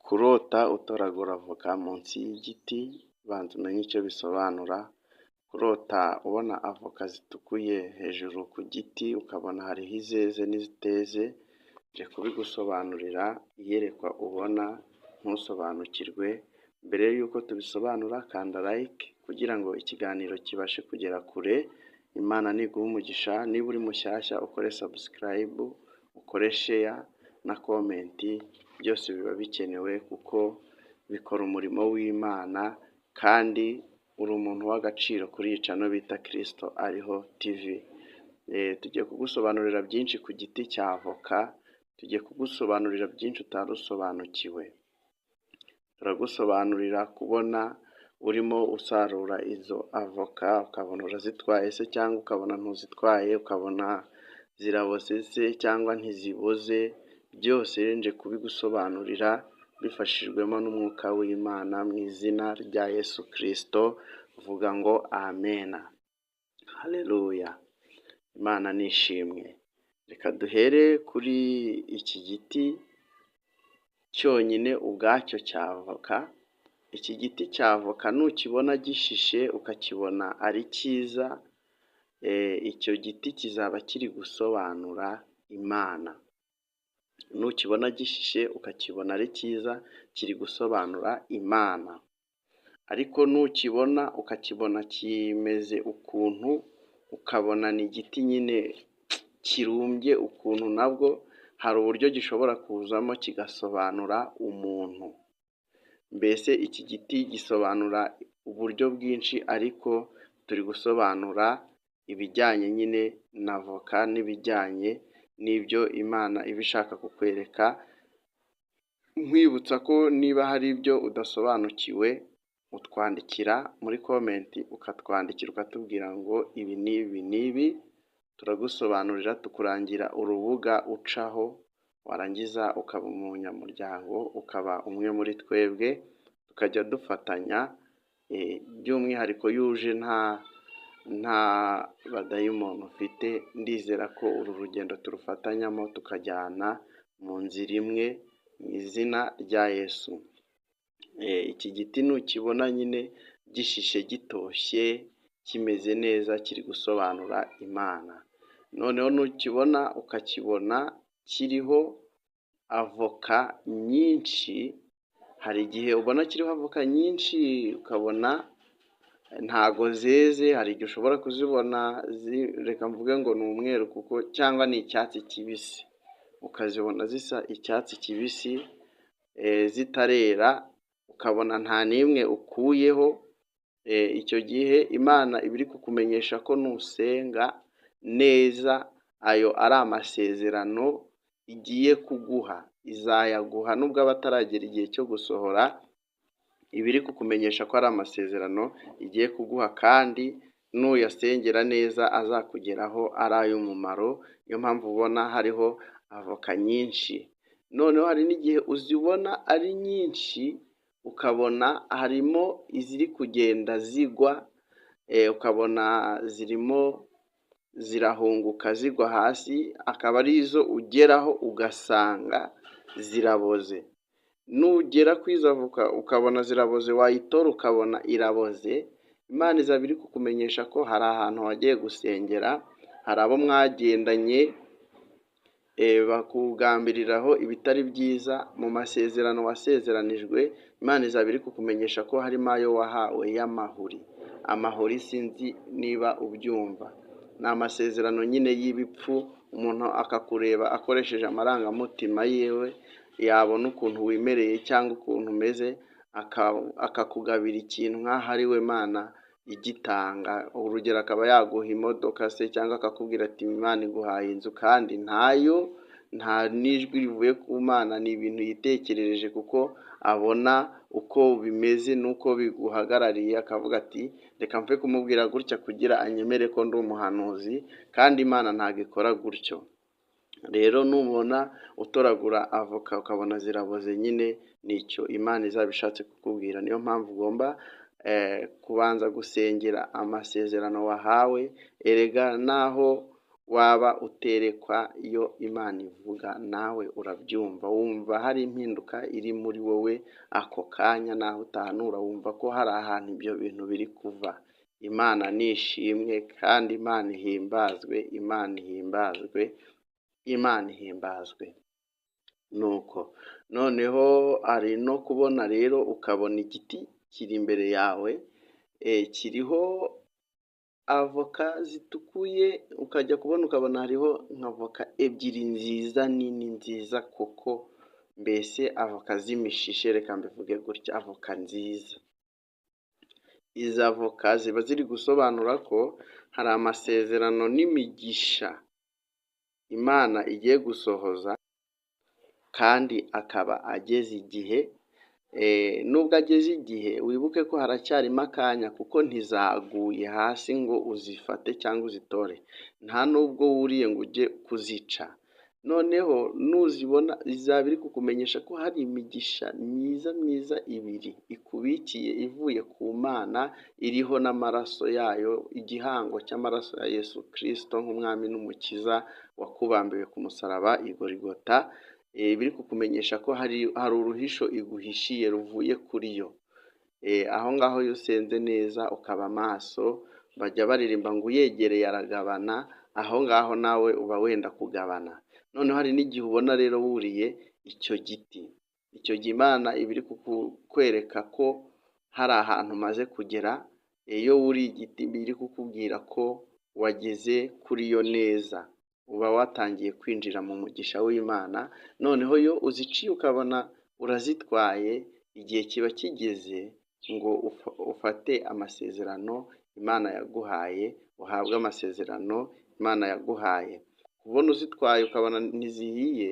Kurota utoragura avoka munsi y'igiti, banza umenye icyo bisobanura. Kurota ubona avoka zitukuye hejuru ku giti, ukabona hariho izeze n'iziteze, nje kubigusobanurira. Iyerekwa ubona ntusobanukirwe. Mbere y'uko tubisobanura, kanda like kugira ngo ikiganiro kibashe kugera kure. Imana niguha umugisha. Niba uri mushyashya, ukore subscribe, ukore share na comment, byose biba bikenewe kuko bikora umurimo w'Imana, kandi uri umuntu w'agaciro kuri iyi channel bita Kirisito Ariho TV. Tugiye kugusobanurira byinshi ku giti cya avoka, tugiye kugusobanurira byinshi utari usobanukiwe. Turagusobanurira kubona urimo usarura izo avoka, ukabona urazitwaye se cyangwa ukabona ntuzitwaye, ukabona ziraboze se cyangwa ntiziboze, byose nje kubigusobanurira bifashijwemo n'umwuka w'Imana mu izina rya Yesu Kirisito. Vuga ngo amena, haleluya, Imana nishimwe. Reka duhere kuri iki giti cyonyine ubwacyo cya avoka. Iki giti cya avoka nukibona gishishe, ukakibona ari cyiza, icyo giti kizaba kiri gusobanura Imana. Nukibona gishishe, ukakibona ari cyiza, kiri gusobanura Imana. Ariko nukibona ukakibona kimeze ukuntu, ukabona ni igiti nyine kirumbye ukuntu, nabwo hari uburyo gishobora kuzamo kigasobanura umuntu. Mbese iki giti gisobanura uburyo bwinshi, ariko turi gusobanura ibijyanye nyine na avoka n'ibijyanye n'ibyo Imana iba ishaka kukwereka. Nkwibutsa ko niba hari ibyo udasobanukiwe, utwandikira muri comment, ukatwandikira ukatubwira ngo ibi n'ibi n'ibi, turagusobanurira, tukurangira urubuga ucaho, warangiza ukaba umunyamuryango, ukaba umwe muri twebwe, tukajya dufatanya. By'umwihariko iyo uje nta badayimoni ufite, ndizera ko uru rugendo turufatanyamo, tukajyana mu nzira imwe mu izina rya Yesu. Iki giti nukibona nyine gishishe, gitoshye, kimeze neza, kiri gusobanura Imana. Noneho nukibona ukakibona kiriho avoka nyinshi, hari igihe ubona kiriho avoka nyinshi ukabona ntago zeze. Hari igihe ushobora kuzibona, reka mvuge ngo ni umweru kuko cyangwa ni icyatsi kibisi, ukazibona zisa icyatsi kibisi zitarera, ukabona nta n'imwe ukuyeho. Icyo gihe Imana iba iri kukumenyesha ko nusenga neza, ayo ari amasezerano igiye kuguha, izayaguha nubwo aba ataragera igihe cyo gusohora. Iba iri kukumenyesha ko ari amasezerano igiye kuguha, kandi nuyasengera neza azakugeraho ari ay'umumaro. Niyo mpamvu ubona hariho avoka nyinshi. Noneho hari n'igihe uzibona ari nyinshi, ukabona harimo iziri kugenda zigwa, ukabona zirimo zirahunguka zigwa hasi, akaba ari izo ugeraho ugasanga ziraboze. Nugera ku izo avoka ukabona ziraboze, wayitora ukabona iraboze, Imana izaba iri kukumenyesha ko hari ahantu wagiye gusengera, hari abo mwagendanye bakugambiriraho ibitari byiza. Mu masezerano wasezeranijwe, Imana izaba iri kukumenyesha ko harimo ayo wahawe y'amahuri. Amahuri, sinzi niba ubyumva, ni amasezerano nyine y'ibipfu. Umuntu akakureba akoresheje amarangamutima yiwe, yabona ukuntu wimereye cyangwa ukuntu umeze, akakugabira ikintu nk'aho ari we Mana igitanga. Urugero, akaba yaguha imodoka se, cyangwa akakubwira ati "Imana iguhaye inzu", kandi ntayo, nta n'ijwi rivuye ku Mana, ni ibintu yitekerereje kuko abona uko bimeze n'uko biguhagarariye, akavuga ati "Reka mve kumubwira gutya kugira anyemere ko ndi umuhanuzi", kandi Imana ntabwo ikora gutyo. Rero nubona utoragura avoka ukabona ziraboze nyine, nicyo Imana izaba ishatse kukubwira. Niyo mpamvu ugomba kubanza gusengera amasezerano wahawe. Erega naho Waba uterekwa, iyo Imana ivuga nawe urabyumva, wumva hari impinduka iri muri wowe ako kanya, naho utahanura wumva ko hari ahantu ibyo bintu biri kuva. Imana nishimwe kandi Imana ihimbazwe, Imana ihimbazwe, Imana ihimbazwe. Nuko noneho hari no kubona rero ukabona igiti kiri imbere yawe, kiriho avoka zitukuye, ukajya kubona ukabona hariho nka voka ebyiri nziza nini nziza koko, mbese avoka z'imishishe, reka mbivuge gutya, avoka nziza. Izi avoka ziba ziri gusobanura ko hari amasezerano n'imigisha Imana igiye gusohoza, kandi akaba ageze igihe. Nubwo ageze igihe, wibuke ko haracyarimo akanya, kuko ntizaguye hasi ngo uzifate cyangwa uzitore, nta nubwo wuriye ngo ujye kuzica. Noneho nuzibona izaba iri kukumenyesha ko hari imigisha myiza myiza ibiri ikubikiye ivuye ku Mana, iriho n'amaraso yayo, igihango cy'amaraso ya Yesu Kirisito nk'umwami n'umukiza wakubambiwe ku musaraba i Gorigota, biri kukumenyesha ko hari uruhisho iguhishiye ruvuye kuri yo. Aho ngaho iyo usenze neza ukaba maso, bajya baririmba ngo uyegereye aragabana, aho ngaho nawe uba wenda kugabana. Noneho hari n'igihe ubona rero wuriye icyo giti, icyo gihe Imana iba iri kukwereka ko hari ahantu umaze kugera. Iyo wuriye igiti iba iri kukubwira ko wageze kuri yo neza, uba watangiye kwinjira mu mugisha w'Imana. Noneho iyo uziciye ukabona urazitwaye, igihe kiba kigeze ngo ufate amasezerano Imana yaguhaye, uhabwe amasezerano Imana yaguhaye. Kubona uzitwaye ukabona ntizihiye,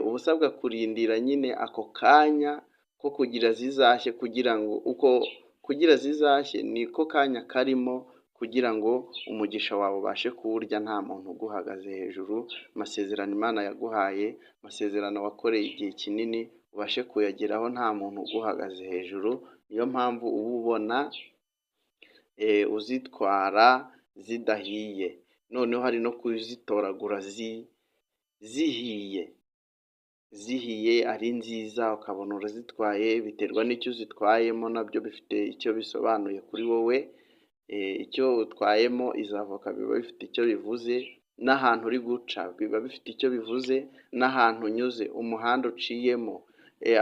uba usabwa kurindira nyine ako kanya ko kugira zizashye, kugira ngo uko kugira zizashye niko kanya karimo kugira ngo umugisha wawe ubashe kuwurya nta muntu uguhagaze hejuru. Amasezerano Imana yaguhaye, amasezerano wakoreye igihe kinini, ubashe kuyageraho nta muntu uguhagaze hejuru. Niyo mpamvu uba ubona uzitwara zidahiye. Noneho hari no kuzitoragura zihiye, zihiye ari nziza, ukabona urazitwaye. Biterwa n'icyo uzitwayemo, nabyo bifite icyo bisobanuye kuri wowe. Icyo utwayemo izo avoka biba bifite icyo bivuze, n'ahantu uri guca biba bifite icyo bivuze, n'ahantu unyuze, umuhanda uciyemo,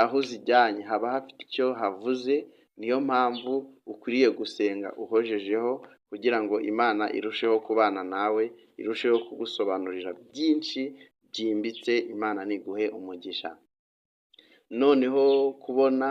aho uzijyanye haba hafite icyo havuze. Niyo mpamvu ukwiriye gusenga uhojejeho, kugira ngo Imana irusheho kubana nawe, irusheho kugusobanurira byinshi byimbitse. Imana niguhe umugisha. Noneho kubona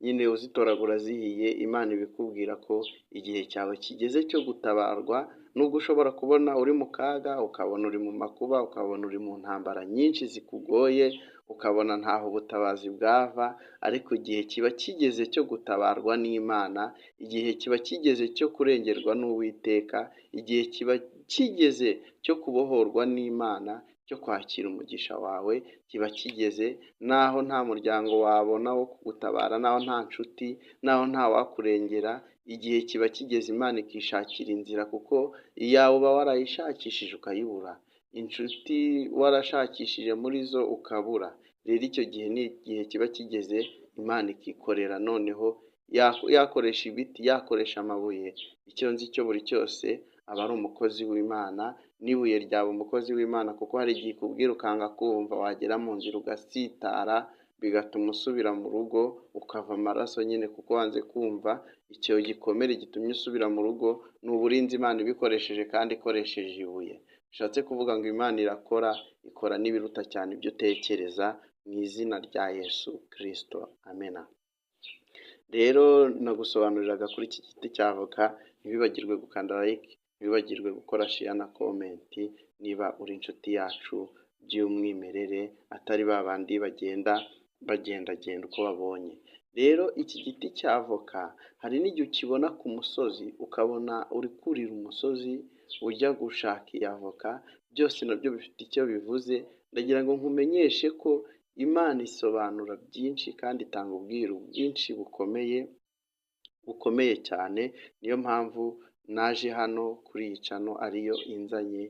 nyine uzitoragura zihiye, Imana ibikubwira ko igihe cyawe kigeze cyo gutabarwa. Nubwo ushobora kubona uri mu kaga, ukabona uri mu makuba, ukabona uri mu ntambara nyinshi zikugoye, ukabona ntaho ubutabazi bwava, ariko igihe kiba kigeze cyo gutabarwa n'Imana, igihe kiba kigeze cyo kurengerwa n'Uwiteka, igihe kiba kigeze cyo kubohorwa n'Imana, cyo kwakira umugisha wawe kiba kigeze. Naho nta muryango wabona wo kugutabara, naho nta nshuti, naho nta wakurengera, igihe kiba kigeze Imana ikishakira inzira, kuko iyawe uba warayishakishije ukayibura, inshuti warashakishije muri zo ukabura. Rero icyo gihe ni igihe kiba kigeze Imana ikikorera, noneho yakoresha ibiti, yakoresha amabuye, icyo nzi cyo buri cyose aba ari umukozi w'Imana, n'ibuye ryaba umukozi w'Imana, kuko hari igihe ikubwira ukanga kumva, wagera mu nzira ugasitara, bigatuma usubira mu rugo ukava amaraso nyine kuko wanze kumva. Icyo gikomere gitumye usubira mu rugo ni uburinzi Imana ibikoresheje, kandi ikoresheje ibuye. Bishatse kuvuga ngo Imana irakora, ikora n'ibiruta cyane ibyo utekereza, mu izina rya Yesu Kirisito, amena. Rero nagusobanuriraga kuri iki giti cya avoka. Ntiwibagirwe gukanda like, ntiwibagirwe gukora share na comment niba uri inshuti yacu by'umwimerere, atari ba bandi bagenda bagendagenda uko babonye. Rero iki giti cya avoka hari n'igihe ukibona ku musozi, ukabona uri kurira umusozi ujya gushaka iyi avoka, byose nabyo bifite icyo bivuze. Ndagira ngo nkumenyeshe ko Imana isobanura byinshi kandi itanga ubwiru bwinshi bukomeye, bukomeye cyane. Niyo mpamvu naje hano kuri iyi channel ariyo inzanye,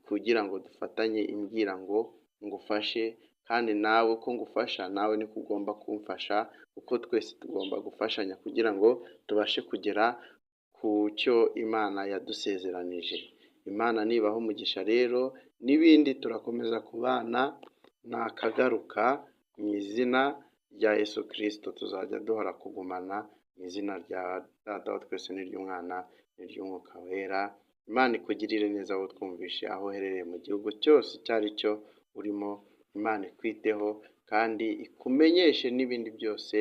kugira ngo dufatanye, imbwira ngo ngufashe, kandi nawe uko ngufasha nawe niko ugomba kumfasha, kuko twese tugomba gufashanya kugira ngo tubashe kugera ku cyo Imana yadusezeranije. Imana nibaha umugisha rero, n'ibindi turakomeza kubana, nakagaruka mu izina rya Yesu Kirisito. Tuzajya duhora kugumana mu izina rya Data wa twese n'iry'Umwana n'iry'Umwuka Wera. Imana ikugirire neza aho twumvishe, aho uherereye mu gihugu cyose icyo ari cyo urimo. Imana ikwiteho kandi ikumenyeshe n'ibindi byose.